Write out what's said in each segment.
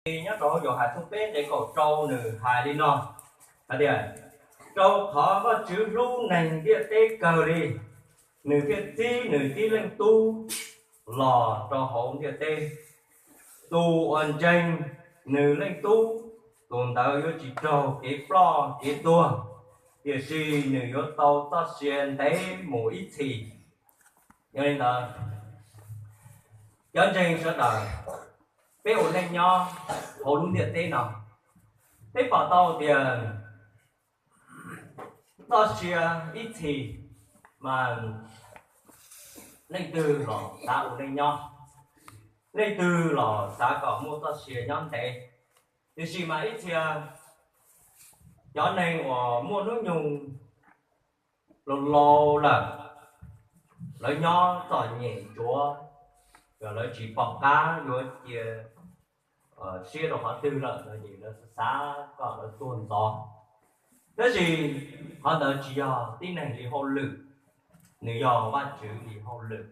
Nyob rau Yauhas tshooj peb nqe kaum rau nws hais li no hais tias, rau qhov Vajtswv hlub neeg ntiaj teb kawg li, nws thiaj txib nws tib leej tub los rau hauv ntiaj teb. Tus uas ntseeg nws leej tub, tus ntawd yuav tsis raug kev ploj kev tuag, tiam sis nws yuav tau txoj sia ntev mus ib txhis. Yog li ntawd, cov ntseeg sawv daws, peb ua neej nyob hauv lub ntiaj teb no, peb pom tau tias txoj sia ib txhis mas leej twg los xav ua neej nyob, leej twg los xav kom muaj txoj sia nyob ntev. Tiam sis mas ib txhia cov neeg uas muaj hnub nyoog laus laus lawm, lawv nyob txom nyem ntsuav, lawv tsis pom qab yuav cia siab rau qhov twg lawm no ces lawv xav kom lawv tuag ntxov. Tab sis qhov ntawd tsis yog tib neeg li hauj lwm, nws yog Vajtswv li hauj lwm.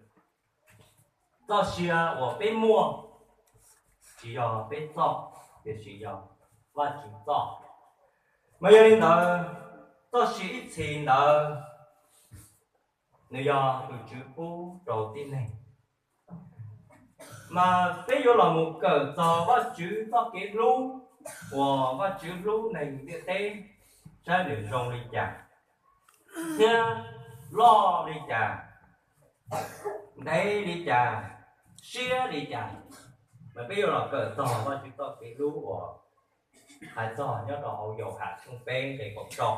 Txoj sia uas peb muaj tsis yog peb txoj, tiam sis yog Vajtswv txoj. Mas yog li ntawd, txoj sia ib txhis ntawd nws yog tus Tswv pub rau tib neeg. Mas peb yuav los mus kawm txog Vajtswv txoj kev hlub uas Vajtswv hlub neeg ntiaj teb, saib nws zoo li cas, thiab loj li cas, ntev li cas, siab li cas. Mas peb yuav los kawm txog Vajtswv txoj kev hlub uas hais txog nyob rau hauv Yauhas tshooj peb nqe kaum rau.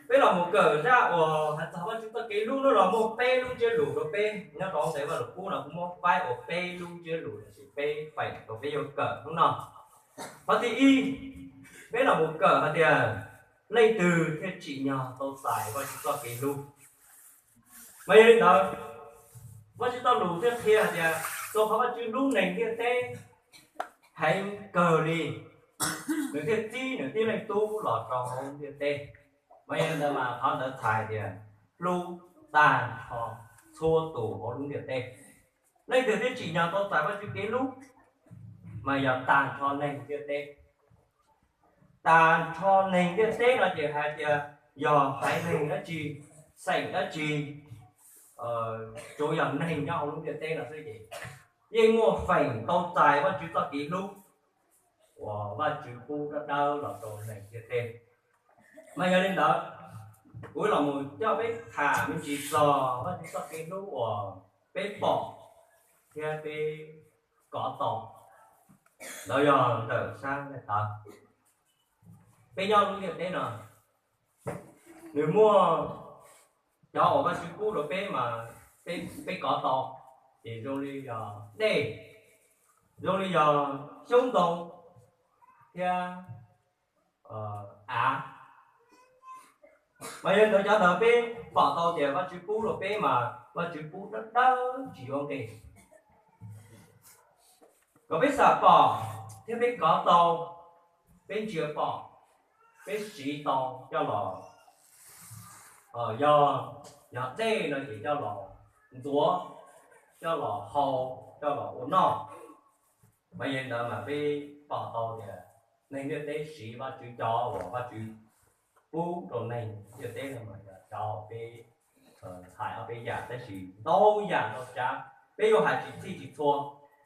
Peb los mus kawm zaj uas hais txog Vajtswv txoj kev hlub no los muaj peb lub ntsiab lus rau peb. Nyob rau hauv ntawv Vaj Lug Kub no kuv muab faib ua peb lub ntsiab lus, tiam sis peb feem rau peb yuav kawm hnub no. Qhov thib ib, peb los mus kawm hais tias leej twg thiaj tsim nyog tau txais Vajtswv txoj kev hlub. Mas yog li ntawd, Vajtswv txoj lus thiaj qhia hais tias, rau qhov Vajtswv hlub neeg ntiaj teb heev kawg li, nws thiaj txib nws tib leej tub los rau hauv ntiaj teb. Mas yog li ntawd mas qhov ntawd txhais tias hlub tag nrho txhua tus hauv lub ntiaj teb. Leej twg thiaj tsim nyog tau txais Vajtswv kev hlub? Mas yog tag nrho neeg ntiaj teb. Tag nrho neeg ntiaj teb no ces hais tias yog haiv neeg dab tsi, xeem dab tsi, tsuas yog neeg nyob hauv lub ntiaj teb no xwb ces yeej muaj feem tau txais Vajtswv txoj kev hlub uas Vajtswv pub dawb dawb los rau neeg ntiaj teb. Mas yog li ntawd, kuv los mus coj peb tham me ntsis txog Vajtswv txoj kev hlub uas peb pom thiab peb kov tau, los yog ntawm sab nqaij tawv. Peb nyob lub ntiaj teb no, nws muaj cov uas Vajtswv pub rau peb mas peb kov tau, ces zoo li yog dej, zoo li yog xyoob ntoo thiab av. Mas yog ntawd cov ntawd peb pom tau tias Vajtswv pub rau peb mas Vajtswv pub dawb dawb tsis yuav nqi. Kom peb xam pom thiab peb kov tau, peb ntsia pom, peb siv tau coj los, yog, yog dej no ces coj los ntxuav, coj los hau, coj los ua noj. Mas yog li ntawd mas peb pom tau tias neeg ntiaj teb siv Vajtswv cov uas Vajtswv pub rau neeg ntiaj teb no mas yog cov peb hais ob peb yam, tab sis ntau yam ntau tsav peb yuav hais tsis txhij tsis txhua.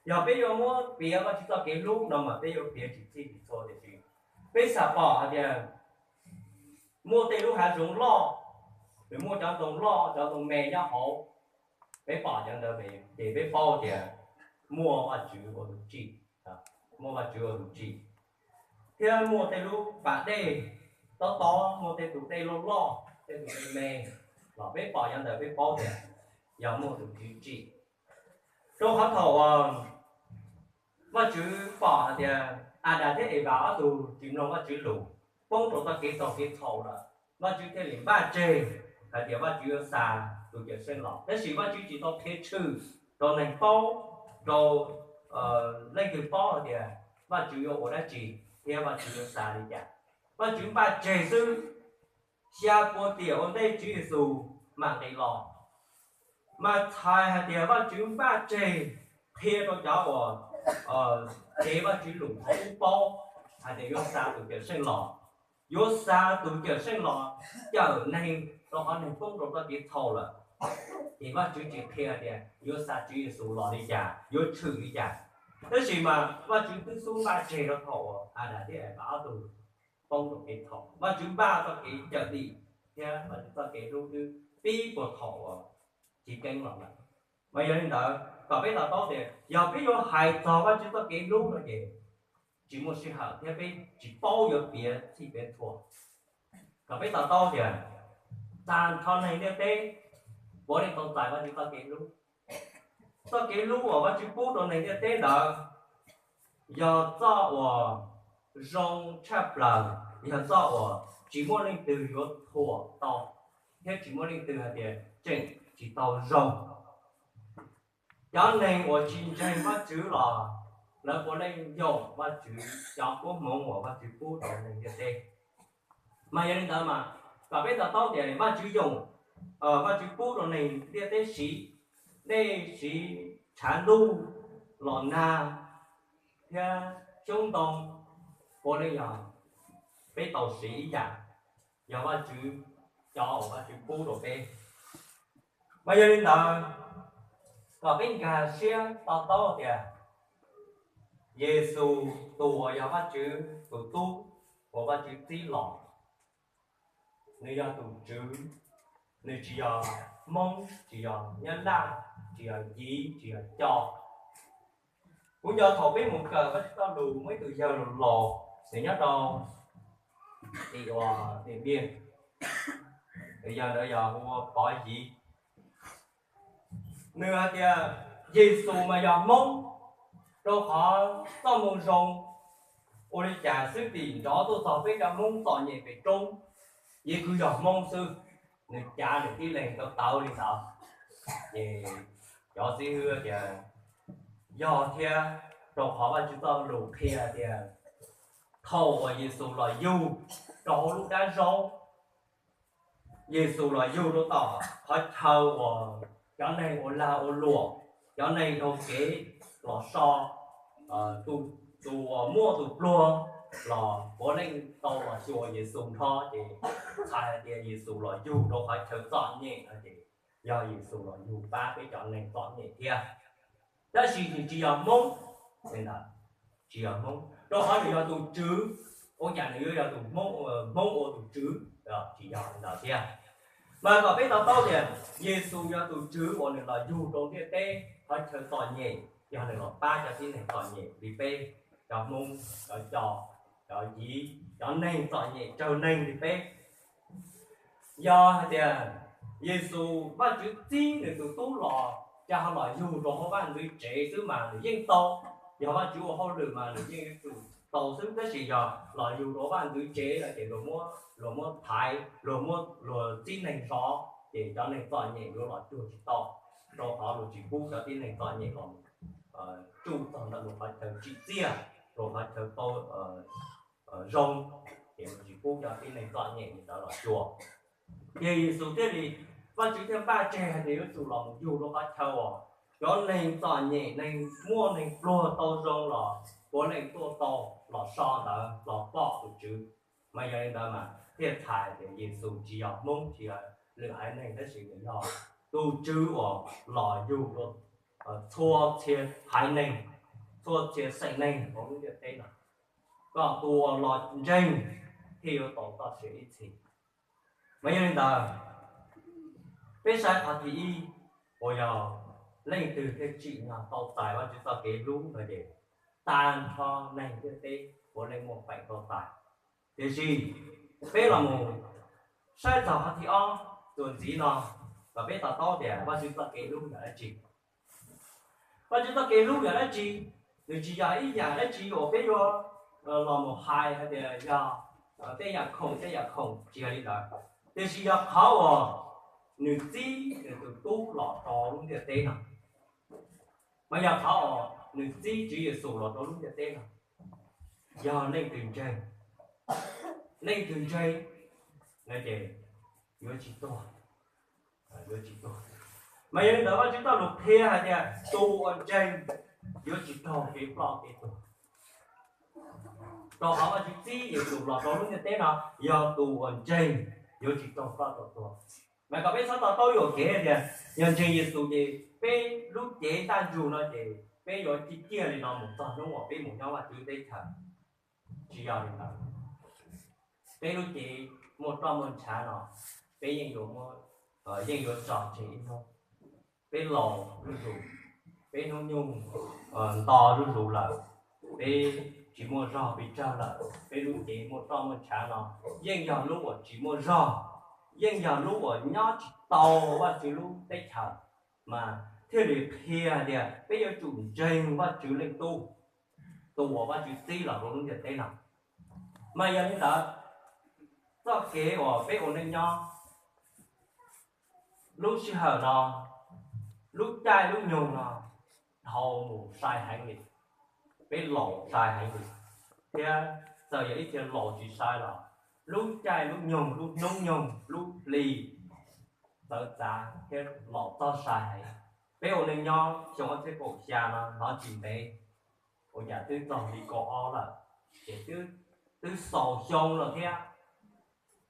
Yog peb yuav muab piav Vajtswv txoj kev hlub no mas peb yuav piav tsis txhij tsis txhua, tiam sis peb xam pom hais tias muaj tej lub hav zoov loj, nws muaj cov ntoo loj cov ntoo me nyob hauv. Peb pom cov ntawd ces peb paub tias muaj Vajtswv ua tus tsim, muaj Vajtswv ua tus tsim. Thiab muaj tej lub pas dej tob tob, muaj tej tus dej loj loj, tej tus dej me, los peb pom cov ntawd peb paub tias yog muaj tus Tswv tsim. Rau qhov thaum Vajtswv pom hais tias Adas thiab Evas ob tug tsis mloog Vajtswv lus, poob rau txoj kev txaug kev txhaum lawm, Vajtswv thiaj li npaj tseg hais tias Vajtswv yuav xa tus Cawmseej los, tab sis Vajtswv tsis tau qhia tshwm rau neeg paub, rau leej twg paub hais tias Vajtswv yuav ua dab tsi thiab Vajtswv yuav xa li cas. Vajtswv npaj tseg xwb, xya pua tiam ua ntej Tswv Yexus mam nqis los, mas txhais hais tias Vajtswv npaj tseg qhia rau cov uas cev Vajtswv lus thaum ub paub hais tias yuav xa tus Cawmseej los, yuav xa tus Cawmseej los cawm neeg rau qhov neeg poob rau txoj kev txhaum lawm. Ces Vajtswv tsis qhia tias yuav xa Tswv Yexus los li cas, yuav tshwm li cas. Tab sis mas Vajtswv twb xub npaj tseg rau thaum uas Adas thiab Evas ob tug poob rau kev txhaum, Vajtswv npaj txoj kev cawm dim thiab Vajtswv txoj kev hlub twb pib puag thaum uas chiv keeb los lawm. Mas yog li ntawd kom peb to taub tias yog peb yuav hais txog Vajtswv txoj kev hlub no ces tsis muaj sij hawm thiab peb tsis paub yuav piav txhij piav txhua. Kom peb to taub tias tag nrho neeg ntiaj teb puav leej tau txais Vajtswv txoj kev hlub. Txoj kev hlub uas Vajtswv pub rau neeg ntiaj teb ntawd yog txoj uas zoo tshaj plaws, yog txoj uas tsis muaj leej twg yuav thuam tau, thiab tsis muaj leej twg hais tias tseem tsis tau zoo. Cov neeg uas tsis ntseeg Vajtswv los lawv puav leej yoom Vajtswv cov koob hmoov uas Vajtswv pub rau neeg ntiaj teb. Mas yog li ntawd mas kom peb to taub tias Vajtswv yoom, Vajtswv pub rau neeg ntiaj teb siv, nej siv tshav ntuj los nag thiab xyoob ntoo, puav leej yog peb tau siv ib yam, yog Vajtswv cov uas Vajtswv pub rau peb. Mas yog li ntawd kom peb nkag siab to taub tias Yexus tus uas yog Vajtswv tus tub uas Vajtswv txib los, nws yog tus Tswv, nws tsis yog Hmoob, tsis yog Nyab Laj, tsis yog Yiv, tsis yog Co. Kuv nco thaum peb mus kawm Vajtswv txoj lus muaj ib tug yawg laus laus, nws nyob rau tim uas Diam Npiaj, tus yawg ntawd yog hu ua Pov Yiv. Nws hais tias Yexus mas yog Hmoob, rau qhov txoj moo zoo ua li cas xwb tim nrov tuaj txog peb cov Hmoob txom nyem pem roob, yeej kwv yog Hmoob xwb. Nws cav nws tib leeg tau tawv li ntawd. Ces cov xib hwb tias yog thiab, rau qhov Vajtswv txoj lus qhia tias thaum uas Yexus los yug rau hauv lub dab zaub, Yexus los yug rau tom qhov chaw uas cov neeg ua lag ua luam, cov neeg dhau kev los so, tus uas muaj tus pluag los puav leej tau los xyuas Yexus nrho, ces txhais hais tias Yexus los yug rau qhov chaw txom nyem no ces yog Yexus los yug pab peb cov neeg txom nyem thiab. Tab sis nws tsis yog Hmoob, tsis yog Hmoob, rau qhov nws yog tus Tswv, ua cas nws yuav yog tus Hmoob, Hmoob ua tus Tswv? Tsis yog li ntawd thiab. Mas kom peb to taub tias Yexus yog tus Tswv uas nws los yug rau ntiaj teb qhov chaw txom nyem, yog nws los pab cov tib neeg txom nyem li peb, cov Hmoob, cov Co, cov Yiv, cov neeg txom nyem tsawg neeg li peb. Yog hais tias Yexus, Vajtswv txib nws tus tub los, cas ho los yug rau hauv vaj ntxwv tsev xwb mas nws yeej tau. Yog Vajtswv ua hauj lwm mas nws yeej yuav tsum tau xwb, tab sis yog los yug rau vaj ntxwv tsev no ces luag muab, luag muab thaiv, luag muab, luag txib neeg zov, ces cov neeg txom nyem yuav los cuag tsis tau, rau qhov luag tsis pub cov tib neeg txom nyem los tsuj txog ntawm luag qhov chaw tsim txiaj, luag qhov chaw tau zoo, ces luag tsis pub cov tib neeg txom nyem li ntawd los cuag. Ces Yexus thiaj li, Vajtswv thiaj npaj tseg hais tias yuav tsum los mus yug rau qhov chaw uas cov neeg txom nyem, neeg muaj neeg pluag tau zoo los puav leej tuaj tau los so ntawd los pom tus Tswv. Mas yog li ntawd mas thiaj txhais tias Yexus tsis yog Hmoob, tsis yog lwm haiv neeg, tab sis nws yog tus Tswv uas los yug rau txhua txhia haiv neeg, txhua txhia xeem neeg hauv lub ntiaj teb no, kom tus uas los ntseeg thiaj yuav tau txoj sia ib txhis. Mas yog li ntawd, peb saib qhov thib ib, uas yog leej twg thiaj tsim nyog tau txais Vajtswv txoj kev hlub no ces tag nrho neeg ntiaj teb puav leej muaj peev tau txais. Tiam sis peb los mus saib txog qhov thib ob, txuas ntxiv no, kom peb to taub tias Vajtswv txoj kev hlub yog dab tsi. Vajtswv txoj kev hlub yog dab tsi? Nws tsis yog ib yam dab tsi uas peb yuav los mus hais hais tias yog tej yam khoom tej yam khoom, tsis yog li ntawd. Tiam sis yog qhov uas nws txib nws tus tub los rau lub ntiaj teb no. Mas yog qhov uas nws txib Tswv Yexus los rau lub ntiaj teb no, yog leej twg ntseeg, leej twg ntseeg no ces yuav tsis tuag, yuav tsis tuag. Mas yog li ntawd Vajtswv txoj lus qhia hais tias tus uas ntseeg yuav tsis raug kev ploj kev tuag. Rau qhov Vajtswv txib Yexus los rau lub ntiaj teb no, yog tus uas ntseeg yuav tsis raug ploj raug tuag. Mas kom peb txhob to taub yuam kev tias yog ntseeg Yexus ces peb lub cev ntaj ntsug no ces peb yuav ciaj ciaj li no mus txog hnub uas peb mus nyob Vajtswv teb chaws. Tsis yog li ntawd. Peb lub cev muaj roj muaj ntshav no, peb yeej yuav, yeej yuav tso tseg ib hnub. Peb laus zuj zus, peb hnub nyoog nto zuj zus lawm, peb tsis muaj zog pes tsawg lawm, peb lub cev muaj roj muaj ntshav no yeej yog lub uas tsis muaj zog, yeej yog lub uas nyob tsis tau Vajtswv lub teb chaws, mas thiaj li qhia tias peb yuav tsum ntseeg Vajtswv Leej Tub, tus uas Vajtswv txib los rau lub ntiaj teb no. Mas yog li ntawd, txoj kev uas peb ua neej nyob lub sij hawm no, lub caij lub nyoog no, dhau mus sai heev li, peb laus sai heev li, thiab txawm yog ib txhia laus tsis sai los lub caij lub nyoog, lub hnub nyoog, lub hli txawv txav thiab los txog sai heev. Peb ua neej nyob xyoo ob txhiab kaum xya no hnov tsis ntev, ua cas twb txog hli kaum ob lawm, ces twb xaus xyoo lawm thiab.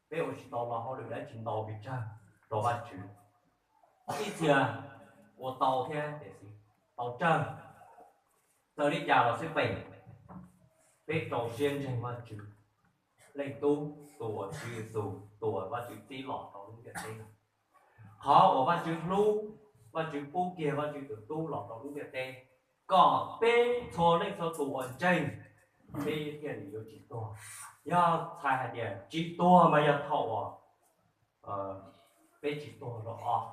Peb ua tsis tau los hauj lwm dab tsi ntau pes tsawg rau Vajtswv. Ib txhia ua tau thiab tiam sis tau tsawg, txawm li cas los xij peem, peb rau siab ntseeg Vajtswv Leej Tub, tus uas Tswv Yexus, tus uas Vajtswv txib los rau lub ntiaj teb no. Qhov uas Vajtswv hlub, Vajtswv pub kiag Vajtswv tus Tub los rau lub ntiaj teb, kom peb txhua leej txhua tus uas ntseeg, peb thiaj li yuav tsis tuag. Yog txhais hais tias tsis tuag mas yog thaum uas peb tsis tuag zaum ob,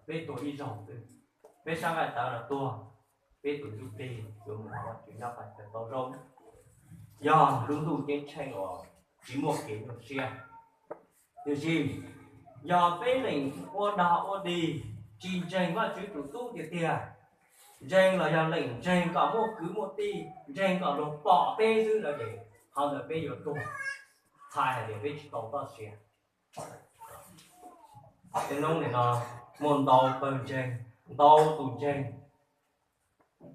peb tuag ib zaug xwb, peb sab nqaij tawv no tuag, peb tus ntsuj plig yuav mus ua Vajtswv nyob pab chaw tau zoo, yog lub ntuj ceeb tsheej uas tsis muaj kev nyuaj siab. Tiam sis yog peb leem ua dog ua dig, tsis ntseeg Vajtswv tus Tub tiag tiag, ntseeg los yog leem ntseeg kom muaj kwv muaj tij, ntseeg kom luag pom peb xwb no ces qhov ntawd peb yuav tuag, txhais hais tias peb tsis tau txoj sia. Tej hnub nim no muaj ntau pawg ntseeg, ntau tus ntseeg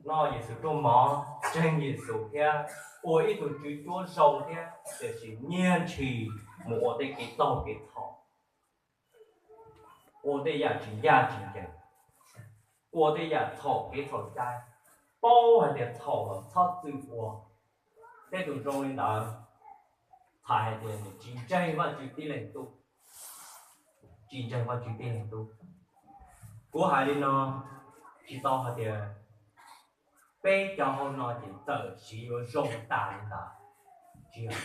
noj Yexus tuaj mov, ntseeg Yexus thiab ua ib tug Tswv Cuab zoo thiab, tiam sis nyiag ntshis mus ua tej kev txaug kev txhaum, ua tej yam tsis ncaj tsis ncees, ua tej yam txhaum kev txhaum cai, paub hais tias txhaum los txhob txwm ua. Tej tus zoo li ntawd txhais hais tias nws tsis ntseeg Vajtswv tib leeg tub, tsis ntseeg Vajtswv tib leeg tub. Kuv hais li no tsis tau hais tias peb cov hauv no ces txawm siv yuav zoo tas li ntawd, tsis yog.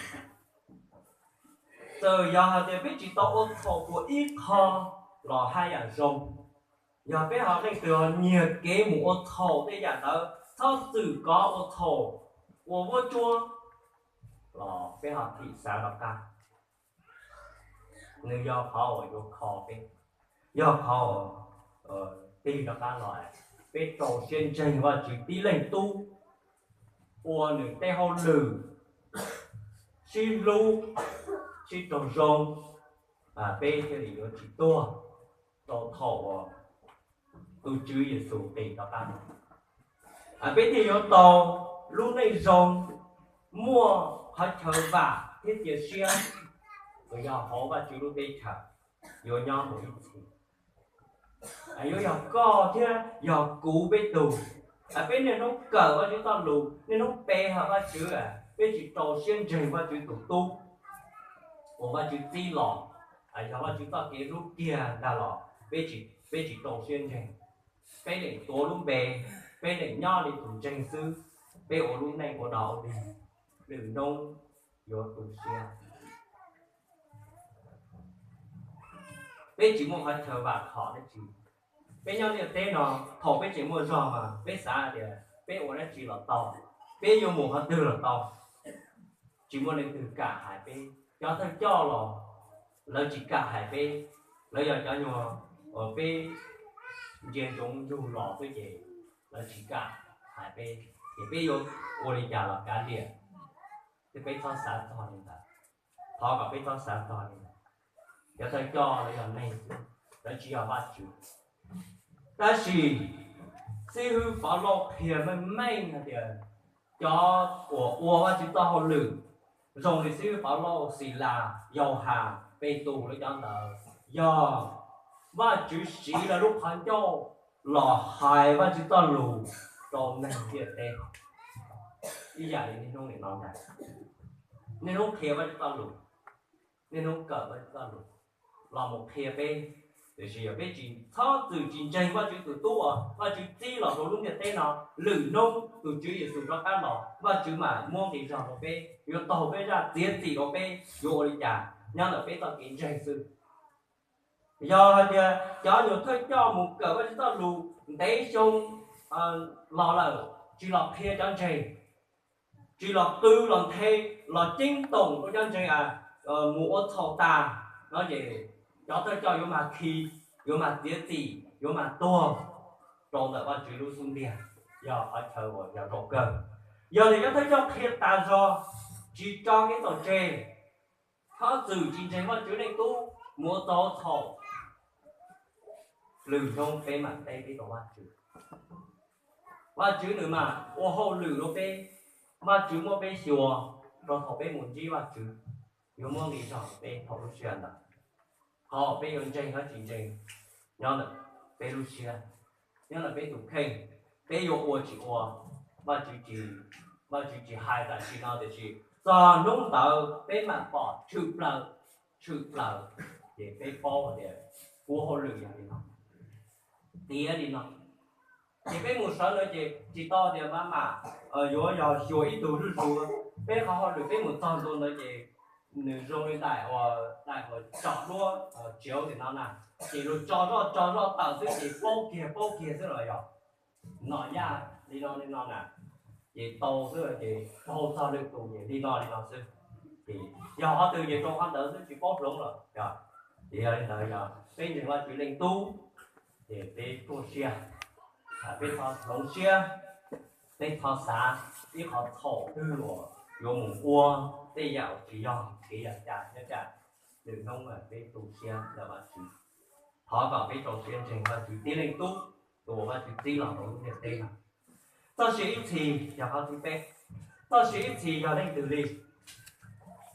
Txawm yog hais tias peb tsis tau ua txhaum puas ib qho los haj yam zoo. Yog peb ho leej twg ho nyiag kev mus ua txhaum tej yam ntawd, txhob txwm kov ua txhaum, ua vuab tsuab, los peb ho thim xav rov qab, nws yog qhov uas yuav kho peb, yog qhov uas tig rov qab los. Peb rau siab ntseeg Vajtswv tib leeg tub, ua nws tej hauj lwm, sib hlub, sib raug zoo, peb thiaj li yuav tsis tuag rau thaum uas tus Tswv Yexus qis rov qab. Peb thiaj yuav tau lub neej zoo, muaj qhov chaw vam thiab cia siab, uas yog hauv Vajtswv lub teb chaws, yuav nyob mus ib txhis. Yuav yog koj thiab yog kuv peb tug. Peb niaj hnub kawm Vajtswv txoj lus, niaj hnub pe hawm Vajtswv, peb tsis rau siab ntseeg Vajtswv tus tub uas Vajtswv txib los, yog Vajtswv txoj kev hlub kiag ntag los peb tsis rau siab ntseeg. Peb leem tuav lub npe, peb leem nyob li tus ntseeg xwb, peb ua lub neej ua dog ua dig, lwm hnub yuav tu siab. Peb tsis muaj qhov chaw vam khom dab tsi. Peb nyob ntiaj teb no, thaum peb tseem muaj zog mas peb xav hais tias peb ua dab tsi los tau, peb yuav mus qhov twg los tau. Tsis muaj leej twg kam hais peb, cov thawj coj los lawv tsis kam hais peb. Lawv yog cov nyuag uas peb ntsia ntsoov ntsug los xwb ces lawv tsis kam hais peb, ces peb yuav ua li cas los kav liam. Thiab peb txhob xav txog li ntawd. Thov kom peb txhob xav txog li ntawd. Cov thawj coj lawv yog neeg xwb, lawv tsis yog Vajtswv. Tab sis Xib hwb Pov Lauj qhia meej meej hais tias cov uas ua Vajtswv txoj hauj lwm zoo li Xib hwb Pov Lauj, Xilas, Yauhas, Petus lawv cov ntawd yog Vajtswv siv lawv lub qhov ncauj los hais Vajtswv txoj lus rau neeg ntiaj teb. Ib yam li niaj hnub nim no ntag, niaj hnub qhia Vajtswv txoj lus, niaj hnub kawm Vajtswv txoj lus los mus qhia peb. Tiam sis yog peb tsis txhob txwm tsis ntseeg Vajtswv tus tub uas Vajtswv txib los rau lub ntiaj teb no, lwm hnub tus Tswv Yexus rov qab los Vajtswv mam muab nqi zog rau peb, yuav taug peb zaj, txiav txim rau peb yuav ua li cas nyob ntawm peb txoj kev ntseeg xwb. Yog hais tias cov nyuag thawj coj mus kawm Vajtswv txoj lus ntev xyoo los lawm tsis los qhia cov ntseeg, tsis los qw los nthe los ceeb toom rau cov ntseeg mus ua txhaum tas no ces cov thawj coj yuav mag khi, yuav mag txiav txim, yuav mag tuag rau ntawm Vajtswv lub xub ntiag, yog qhov chaw uas yog zaum kawg. Yog tias cov thawj coj qhia tas zog, tsis tso kev txhaum tseg, txhob txwm tsis ntseeg Vajtswv Leej Tub mus ua txhaum, lwm hnub peb mam teb peb rau Vajtswv. Vajtswv nws mam ua hauj lwm rau peb, Vajtswv muab peb xyuas rau thaum peb mus ntsib Vajtswv, yuav muab nqi zog rau peb thaum lub sij hawm ntawd. Qhov peb yuav ntseeg los tsis ntseeg nyob ntawm peb lub siab, nyob ntawm peb tus kheej, peb yuav ua tsis ua, Vajtswv tsis, Vajtswv tsis hais tam sim no tiam sis txog hnub ntawd peb mam pom tshwm plaws, tshwm plaws, ces peb paub tias kuv hauj lwm yog li no, tiav li no. Ces peb mus sawv ntawd ces tsis tau tias maj mam yuav yog xyuas ib tug zuj zus, peb qhov hauj lwm peb mus txog ntua ntawd ces nws zoo li daim, daim uas tsom duab tsev tim no na, ces luag tso zoj tso zoj tawm xwb ces paub kiag paub kiag xwb los yog nom yaj li no li no na, ces tau xwb ces tau txog lwm tus ces li no li no xwb. Ces yog qhov twg ces rau qhov ntawd xwb tsis paub hloov lawm. Ces yog li ntawd yog peb ntseeg Vajtswv Leej Tub ces peb ruaj siab, peb txhob hloov siab, peb txhob xav ib qho txhaum twg uas yuav mus ua tej yam uas tsis yog kev ywj ywm nyob tsam lwm hnub peb tu siab ntawm Vajtswv. Thov kom peb rau siab ntseeg Vajtswv tib Leej Tub, tus uas Vajtswv txib los rau lub ntiaj teb no. Txoj sia ib txhis yog qhov thib peb. Txoj sia ib txhis yog leej twg li?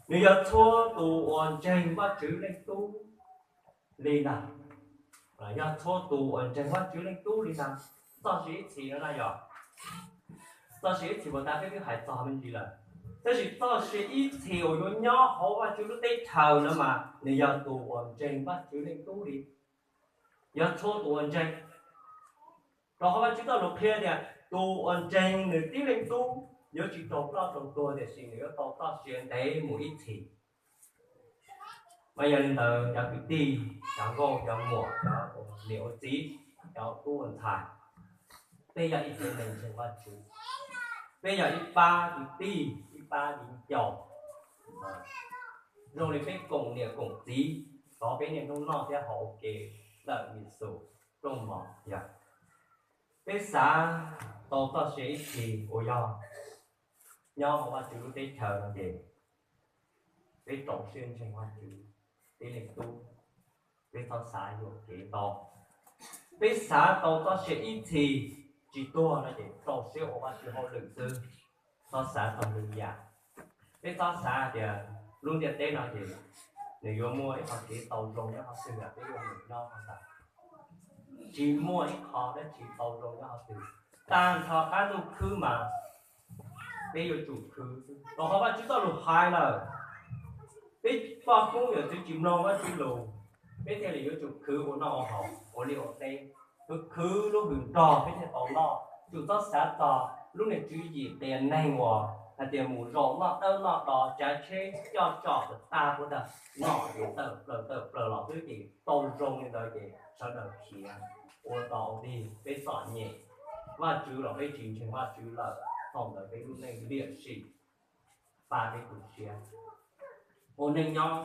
Nws yog txhua tus uas ntseeg Vajtswv Leej Tub li ntag. Yog txhua tus uas ntseeg Vajtswv Leej Tub li ntag. Txoj sia ib txhis no na yog txoj sia ib txhis uas tas peb twb hais txog me ntsis lawm, tab sis txoj sia ib txhis uas yuav nyob hauv Vajtswv lub teb chaws no mas nws yog tus uas ntseeg Vajtswv Leej Tub li. Yog txhua tus uas ntseeg, rau qhov Vajtswv txoj lus qhia tias tus uas ntseeg nws tib Leej Tub yuav tsis raug ploj raug tuag tiam sis nws yuav tau txoj sia ntev mus ib txhis. Mas yog li ntawd cov kwv tij, cov nkauj cov muam, cov ua niam ua txiv, cov tub ua ntxhais, peb yog ib tsev neeg ntseeg Vajtswv, peb yog ib pab kwv tij ib pab viv ncaus, zoo li peb koom niam koom txiv, thov peb niaj hnub noj thiab haus ua ke ntawm Yexus rooj mov yog peb xav tau txoj sia ib txhis uas yog nyob hauv Vajtswv lub teb chaws no ces peb rau siab ntseeg Vajtswv tib Leej Tub, peb txhob xav yuam kev ntau. Peb xav tau txoj sia ib txhis tsis tuag no ces rau siab ua Vajtswv hauj lwm xwb, txhob xav txog lwm yam. Peb txhob xav tias lub ntiaj teb no ces nws yuav muaj ib qho kev tau zoo nyob qhov twg peb yuav mus nyob qhov ntawd. Tsis muaj ib qho dab tsi tau zoo nyob qhov twg. Tag nrho qab ntuj khwb mas peb yuav tsum khwv xwb, rau qhov Vajtswv txoj lus hais lawm. Peb poj koob yawm txwv tsis mloog Vajtswv lus, peb thiaj li yuav tsum khwv ua noj ua haus, ua liaj ua teb, khwv khwv lub hws nrog peb thiaj tau noj. Tsum txhob xav txog lub niag tswv yim qias neeg uas hais tias mus zaum noj dawb noj do, tsav tsheb coj tsom tag puas tag, noj ces tawm plaws tawm plaws los xwb ces tau zoo li ntawd ces sawv daws khiav ua tos ua dig, peb txom nyem. Vajtswv los peb tsis ntseeg Vajtswv lawm, thaum ntawd peb lub neej liam sim, pab peb tu siab, ua neej nyob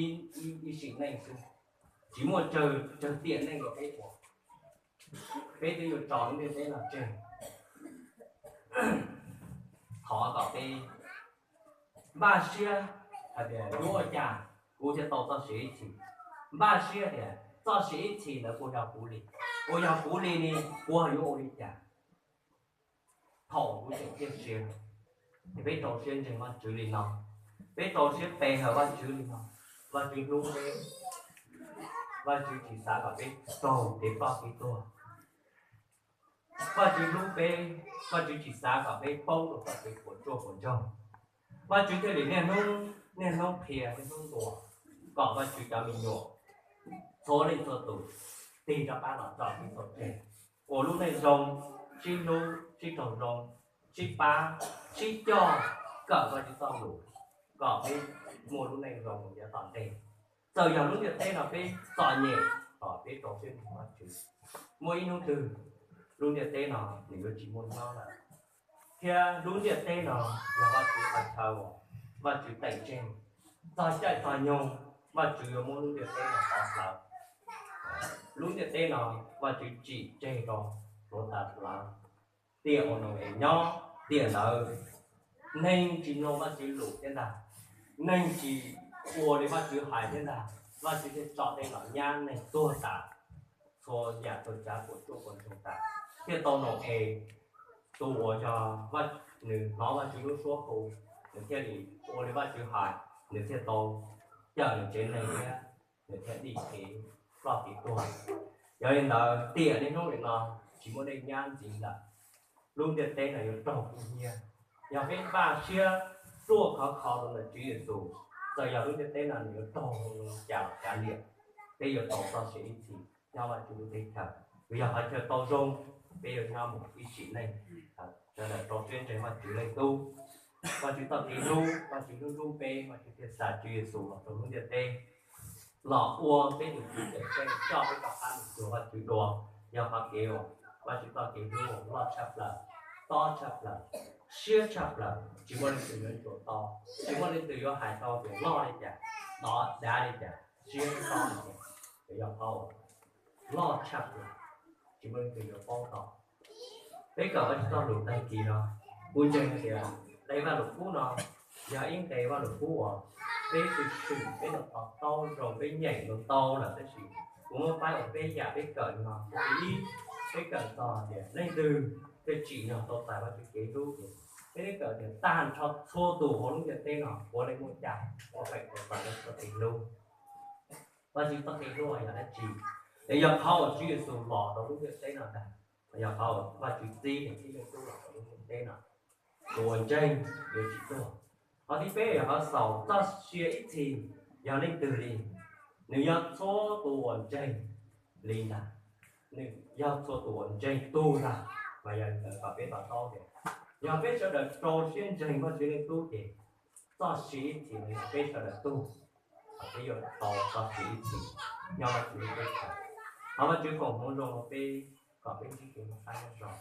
ib sim neej xwb, tsis muaj tsawg tiam neej rau peb ua. Peb twb yuav tso lub ntiaj teb no tseg. Thov kom peb npaj siab hais tias yuav ua cas kuv thiaj tau txoj sia ib txhis. Npaj siab tias txoj sia ib txhis ntawd kuj yog kuv li. Uas yog kuv li ne, kuv yuav ua li cas? Thaum kuv tseem ciaj sia, peb rau siab ntseeg Vajtswv li no, peb rau siab pe hawm Vajtswv li no, Vajtswv hlub peb, Vajtswv tsis xav kom peb raug kev ploj kev tuag. Vajtswv hlub peb, Vajtswv tsis xav kom peb paub rau txoj kev puas tsuaj puas ntsoog. Vajtswv thiaj li niaj hnub niaj hnub qhia niaj hnub ntuas kom Vajtswv cov me nyuam txhua leej txhua tus tig rov qab los txog txoj kev txhaum tseg, ua lub neej zoo, sib hlub sib raug zoo, sib pab, sib coj, kawm Vajtswv txoj lus, kom peb muaj lub neej zoo yav tom ntej. Txawm yog lub ntiaj teb no peb txom nyem, kom peb rau siab ntseeg Vajtswv, muaj ib hnub twg lub ntiaj teb no nws yuav tsis muaj nyob lawm, thiab lub ntiaj teb no yog Vajtswv qhov chaw uas Vajtswv teem tseg. Txog caij txog nyoog, Vajtswv yuav muab lub ntiaj teb no tov plaws. Lub ntiaj teb no Vajtswv tsim tseg rau hluav taws plaws. Tiam uas Nau-es nyob, tiam ntawd neeg tsis mloog Vajtswv lus thiab ntag, neeg tsis ua li Vajtswv hais thiab ntag, Vajtswv thiaj tso tej los nyab neeg tuag tas, txhua yam txhua tsav puas tsuaj puas ntsoog tas, thiaj tau Nau-es, tus uas yog nws hnov Vajtswv lub suab hu, nws thiaj li ua li Vajtswv hais, nws thiaj tau cawm nws tsev neeg thiab nws thiaj dim kev ploj kev tuag. Yog li ntawd, tiam niaj hnub nim no tsis muaj dej nyab ntxiv lawm, lub ntiaj teb no yuav raug kub hnyiab. Yog peb npaj siab ruaj khov kho rau ntawm Tswv Yexus, txawm yog lub ntiaj teb no nws yuav raug zoo li cas los kav liam, peb yuav tau txoj sia ib txhis nyob Vajtswv lub teb chaws, vim yog qhov chaw tau zoo, peb yuav nyob mus ib sim neej. Sawv daws rau siab ntseeg Vajtswv Leej Tub, Vajtswv txoj kev hlub, Vajtswv hlub hlub peb, Vajtswv thiaj xa Tswv Yexus los rau lub ntiaj teb los ua peb tus Tswv cawm seej, coj peb rov qab mus cuag Vajtswv dua. Yog qhov kev uas Vajtswv txoj kev hlub uas loj tshaj plaws, tob tshaj plaws, siab tshaj plaws, tsis muaj leej twg yuav ntsuas tau, tsis muaj leej twg yuav hais tau tias loj li cas, dav li cas, siab tob li cas, yog qhov uas loj tshaj plaws, tsis muaj leej twg yuav paub tau. Peb kawm Vajtswv txoj lus tag kis no, kuv ntseeg tias nqe Vaj Lug Kub no yog ib nqe Vaj Lug Kub uas peb twb swm peb tau to taub zoo, peb nyeem ntau ntau lawm, tab sis kuv muab faib ua peb yam peb kawm no. Ib, peb kawm txog tias leej twg thiaj tsim nyog tau txais Vajtswv kev hlub. Peb twb kawm tias tag nrho txhua tus hauv lub ntiaj teb no puav leej muaj cai, muaj feem tau txais Vajtswv txoj kev hlub. Vajtswv txoj kev hlub yog dab tsi? Es yog qhov uas Tswv Yexus los rau lub ntiaj teb no ntag, yog qhov uas Vajtswv txib nws tib leeg tub los rau lub ntiaj teb no, tus uas ntseeg yuav tsis tuag. Qhov thib peb yog qhov xaus txoj sia ib txhis yog leej twg li? Nws yog txhua tus uas ntseeg li ntag. Nws yog txhua tus uas ntseeg tug ntag. Mas yog li ntawd kom peb to taub tias yog peb sawv daws rau siab ntseeg Vajtswv Leej Tub ces txoj sia ib txhis no yog peb sawv daws tug, peb yuav tau txoj sia ib txhis nyob Vajtswv lub teb chaws. Thov Vajtswv foom hmoov zoo rau peb kom peb ntsib kev noj qab nyob zoo.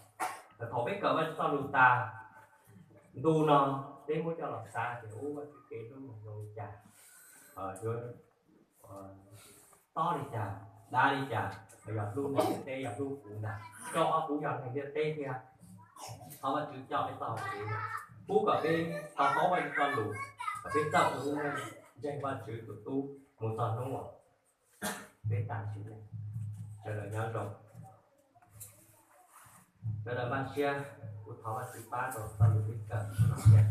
Thaum peb kawm Vajtswv txoj lus tas, ntu no peb muab coj los xav tias ub, Vajtswv kev hlub zoo li cas, yuav tob li cas, dav li cas, yog hlub neeg ntiaj teb, yog hlub kuv ntag, rau qhov kuv yog neeg ntiaj teb thiab. Thov Vajtswv coj peb txoj hau kev, pub kom peb to taub Vajtswv txoj lus, kom peb txawj ua lub neej ntseeg Vajtswv tus tub mus txog hnub uas peb tag sim neej. Sawv daws nyob zoo, sawv daws npaj siab, kuv thov Vajtswv pab rau txoj lus peb kawm no thiab.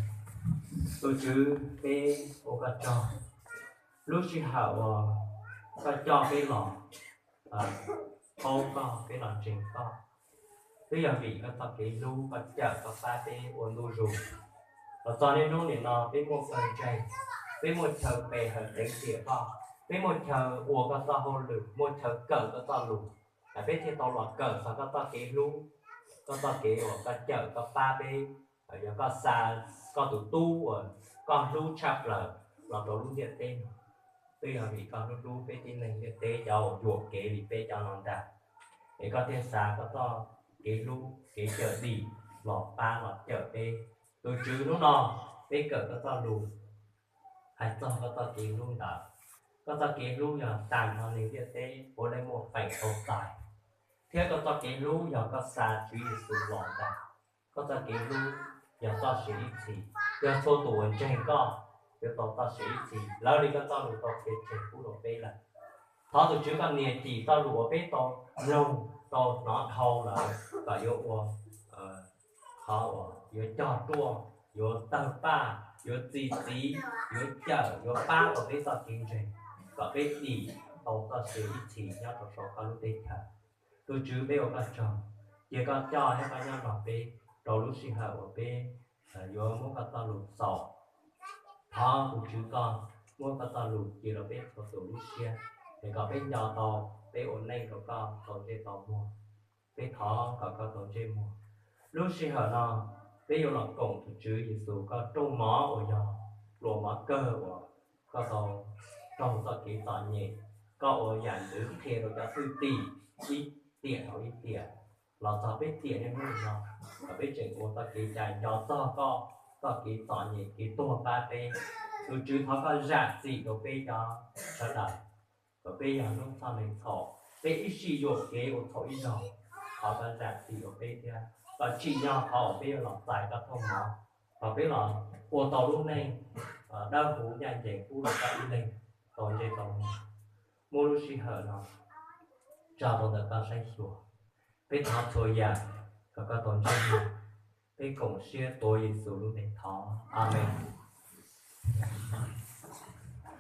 Tus Tswv, peb ua koj tsaug lub sij hawm uas koj coj peb los paub koj, peb los ntseeg koj. Twb yog vim koj txoj kev hlub, koj cawm koj pab peb ua ntu zus los txog niaj hnub nim no peb muaj pawg ntseeg, peb muaj chaw pe hawm teev tiam koj, peb muaj chaw ua koj txoj hauj lwm, muaj chaw kawm koj txoj lus, peb thiaj tau los kawm txog koj txoj kev hlub, koj txoj kev uas koj cawm koj pab peb, yog koj xa koj tus tub uas koj hlub tshaj plaws los rau lub ntiaj teb no. Twb yog vim koj hlub hlub peb tib neeg ntiaj teb cov uas yuam kev li peb cov no ntag, es koj thiaj xa koj txoj kev hlub kev cawm dim los pab los cawm peb. Tus Tswv, hnub no peb kawm koj txoj lus hais txog koj txoj kev hlub ntawd. Koj txoj kev hlub yog tag nrho neeg ntiaj teb puav leej muaj feem tau txais, thiab koj txoj kev hlub yog koj xa Tswv Yexus los ntag. Koj txoj kev hlub yog txoj sia ib txhis, yog txhua tus uas ntseeg koj yuav tau txoj sia ib txhis raws li koj txoj lus tau qhia tseg pub rau peb lawm. Thov tus Tswv koj nias cim txoj lus uas peb tau mloog tau hnov dhau lawm kom yuav ua qhov uas yuav cog ruaj, yuav tawg paj, yuav txi txiv, yuav cawm yuav pab tau peb txoj kev ntseeg, kom peb dim tau txoj sia ib txhis nyob rau saum koj lub teb chaws. Tus Tswv, peb ua koj tsaug, cia koj coj thiab koj nyob nrog peb rau lub sij hawm uas peb yuav muab koj txoj lus xaus. Thov tus Tswv koj muab koj txoj lus cia rau peb txhua tus lub siab, es kom peb nco tau peb ua neej rau koj tau ntsej tau muag. Peb thov kom koj tau ntsej muag. Lub sij hawm no peb yuav los koom tus Tswv Yexus koj rooj mov uas yog pluas mov kawg uas koj tau raug txoj kev txom nyem, koj ua yam ntxwv qhia rau cov thwj tim ib tiam dhau ib tiam los txog peb tiam niaj hnub no, kom peb tseem ua txoj kev cai nco txog koj txoj kev txom nyem kev tuag pab peb. Tus Tswv, thov koj zam txim rau peb cov sawv daws, kom peb yog hnub txhoj neeg txhaum, peb ib sij yuam kev ua txhaum ib zaug. Thov koj zam txim rau peb thiab kom tsim nyog qhov uas peb yuav los txais koj rooj mov, kom peb los ua tau lub neej dawb huv ncaj ncees pub rau koj ib leeg tau ntsej tau muag. Muab lub sij hawm no tso rau ntawm koj saib xyuas. Peb thov txhua yam kom koj tau ntsej muag. Peb koom siab tuav Yexus lub npe thov, Amees.